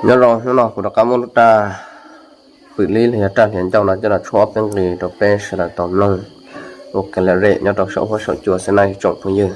Nyob zoo hnub no kuv rov qab muab lub raj pwm lib los yog raj hliav ncauj no coj los tshuab ob peb nqis rau peb sawv daws tau mloog ua kev lom zem nyob rau saum huab saum cua xwb na ib tsoom phooj ywg.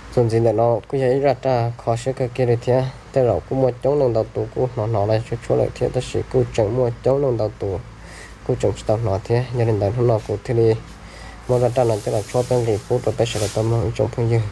Txuas ntxiv ntawm no kuj yog ib zaj raj kho siab kawg kiag li thiab. Tej zaum kuj muaj coob leej ntau tus kuj hnov hnov los tshuab tshuab lawm thiab, tab sis kuj tseem muaj coob leej ntau tus kuj tseem tsis tau hnov thiab. Yog li ntawd hnub no kuv thiaj li muab zaj raj no coj los tshuab peb nqis pub rau peb sawv daws tau mloog ib tsoom phooj ywg.